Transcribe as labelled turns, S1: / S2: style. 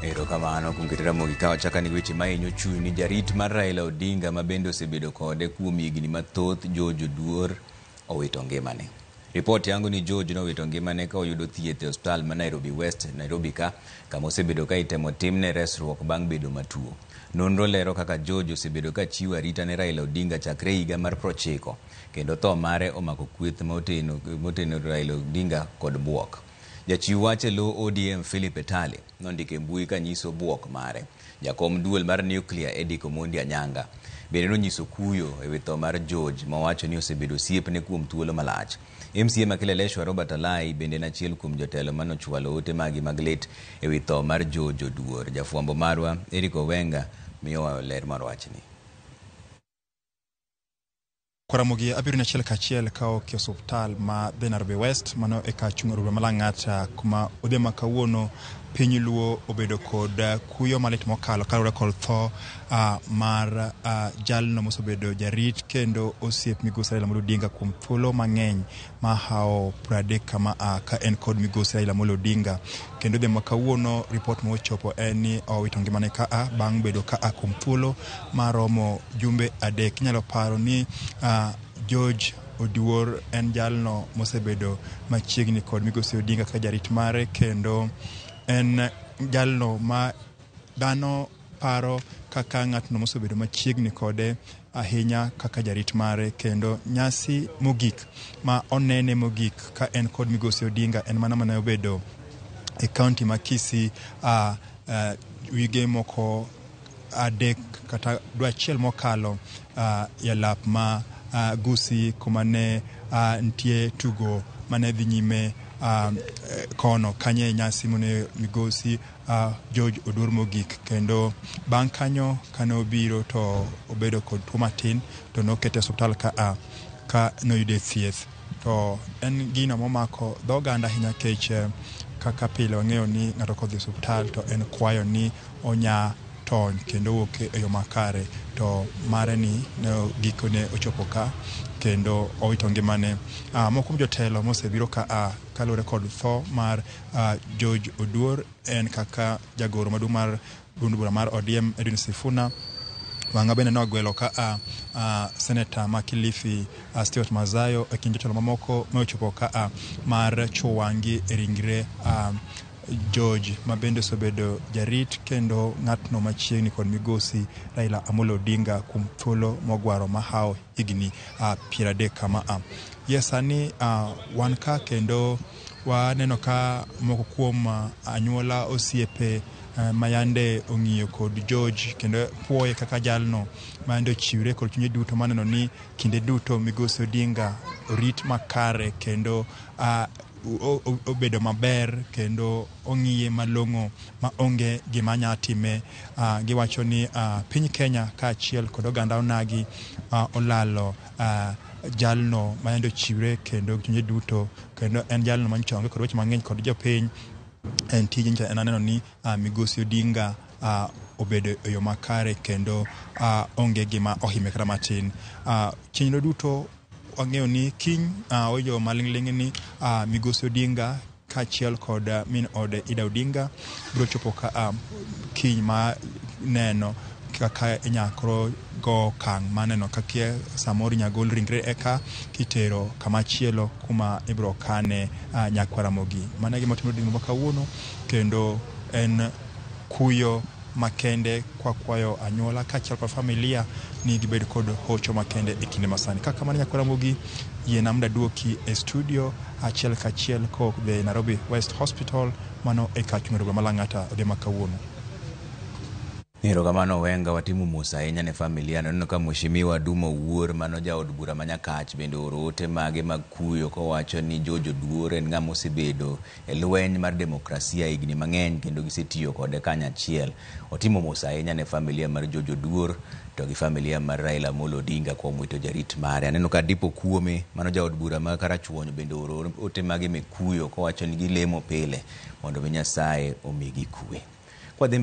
S1: Erokamano kuom keto Ramogi ka wachako ni weche mahinyo chuny ni jarit mar Raila Odinga ma bende osebedo kode kuom higni mathoth George Oduor owito ngimane. Ripot yango ni George nowito ngimane ka oyudo thieth e osiptal ma Nairobi West, Nairobi ka, kama osebedo ka itemo timne resruok bang' bedo matuo. Nonro lero kaka George osebedo ka chiwo arita ne Raila Odinga chakre higa mar 90 kendo tho mare omako kweth moteno Raila Odinga kod buok. Jachiw wach e lo ODM Philip Etale nondiko e mbui kanyiso buok mare. Jakom duol mar Nuclear Eric Omondi Anyanga bende nonyiso kuyo ewi tho mar George mowacho ni osebedo osiepne kuom thuolo malach. MCA ma Kileleshwa Robert Alai bende en achiel kuom jotelo manochwalo ote magi mag lit ewi tho mar George Oduor. Jafwambo marwa Eric Owenga miyowa ler mar wachni.
S2: Ramogi abiro ni achiel kachiel ka ok e osuptal ma the Nairobi West mano e kar chung' od bura ma Lang'ata kuma odhiambo ma kawuono piny luo obedo kod kuyo malit mokalo kaluwore kod tho mar jalno mosebedo jarit kendo osiep migosi Raila Amolo Odinga kuom thuolo mang'eny mahawo 30 kama ka en kod migosi Raila Amolo Odinga. Kendo odhiambo ma kawuono ripot mochopo en ni owito ngimane kaa bang' bedo kaa kuom thuolo maromo jumbe 3. Inyalo paro ni George Oduor en jalno mosebedo machiegni kod migosi Odinga kaka jarit mare kendo en jalno ma dhano paro kaka ng'atno mosebedo machiegni kode ahinya kaka jarit mare kendo nyasi mogik ma onene mogik ka en kod migosi Odinga en mana mane obedo e kaunti ma Kisii wige moko 3 kata dwe achiel mokalo e lap ma Gusii kuma ne nitie tugo mane dhi nyime kono kanyo e nyasi mane migosi George Oduor mogik kendo bang' kanyo kane obiro to obedo kod tuo matin to nokete e osiptal ka noyude thieth. To en gino momako dho oganda ahinya nikech kaka pile wang'eyo ni ng'ato kodhi e osiptal to en kwayo ni onya tony kendo owuok e yo makare to mare ni ne gikone ochopo ka kendo owito ngimane. Moko kuom jotelo mosebiro ka kaluwore kod tho mar George Oduor en kaka jagoro maduong' mar duond bura mar ODM Edwin Sifuna. Wang'a bende nogwelo ka seneta ma Kilifi Stewart Mazayo e kind jotelo mamoko mochopo ka mar chuo wang'gi e ringre George ma bende osebedo jarit kendo ng'atno machiegni kod migosi Raila Amolo Odinga kuom thuolo mogwaro mahawo higni 30 kama. Ye sani wan ka kendo waneno ka moko kuom anyuola osiepe mayande ong'iyo kod George kendo puoye kaka jalno mayande ochiwre kod chunye duto maneno ni kinde duto migosi Odinga orit makare kendo obedo maber kendo ong'iye malong'o ma onge gima nya time. Giwacho ni piny Kenya kaachiel kod oganda onagi olalo jalno mayande ochiwre kendo chunye duto kendo en jalno manyocha onge kod weche mang'eny kod jopiny. En tije nyocha en aneno ni migosi Odinga obedo e yo makare kendo onge gima ohime kata matin. Chenro duto wang'eyo ni kiny oyo maling'ling' ni migosi Odinga kaachiel kod min ode Ida Odinga biro chopo ka kiny ma neno kaka inya koro go okang' mar neno kaka samoro inya gol ringre eka kitero kama chielo kuma ibiro kane nyakwar Ramogi. Mano e gima timore odhiambo ma kawuono kendo en kuyo makende kwakwayo anyuola kaachiel kod familia ni gibed kod hocho makende e kinde masani. Kaka kamano nyakwar Ramogi, yiena mondo aduoki e studio achiel kachiel kowuok the Nairobi West Hospital mano e kar chung' od bura ma Lang'ata odhiambo ma kawuono.
S1: Erokamano Wenga, watimo mos ahinya ne familia. Naneno ka Mheshimiwa Duma Owuor mano jaod bura ma Nyakach bende ooro ote mage mag kuyo kowacho ni George Oduor en ng'ama osebedo e lweny mar demokrasia higni mang'eny kendo gisetiyo kode kanyachiel. Otimo mos ahinya ne familia mar George Oduor to gi familia mar Raila Amolo Odinga kuom wito jarit mare. Aneno ka Dipo Kuome mano jaod bura ma Karachuonyo bende ooro ote mage mek kuyo kowacho ni gilemo pile mondo mi Nyasaye omigi kwe. Kwadhi